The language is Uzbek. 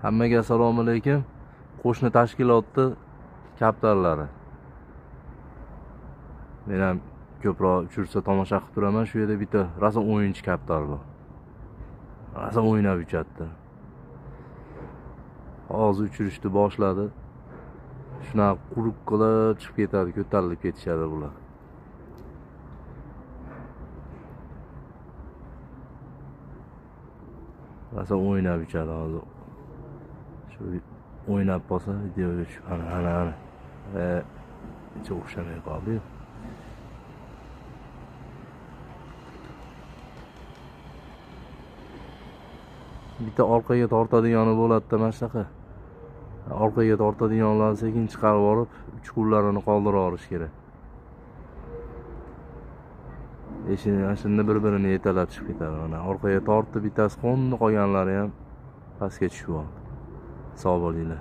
Hammaga assalomu alaykum. Qo'shni tashkilotni kaptarlari. Men ham ko'proq uchirsa tomosha qilib turaman. Shu yerda bitta rosa o'yinchi kaptar bor. Rosa o'ynab uchadi. Hozir uchirishni boshladi. Shunaqa quruq qilib chiqib ketadi, ko'tarilib ketishadi bular. Rosa o'ynab uchadi hozir. Shu o'ynab qolsa videoga tushib, ana ana ana. Ichi o'xshamay qoldi. Bitta orqaga tortadigani bo'ladi-da mana shunaqa. Orqaga tortadiganlarni sekin chiqarib olib, uchqunlarini qoldirib olish kerak. Eshini shunda bir-birini yetalab chiqib ketadi. Mana orqaga tortdi, bittasi qo'ndi, qolganlari ham pastga tushib oldi. Sog' bo'linglar.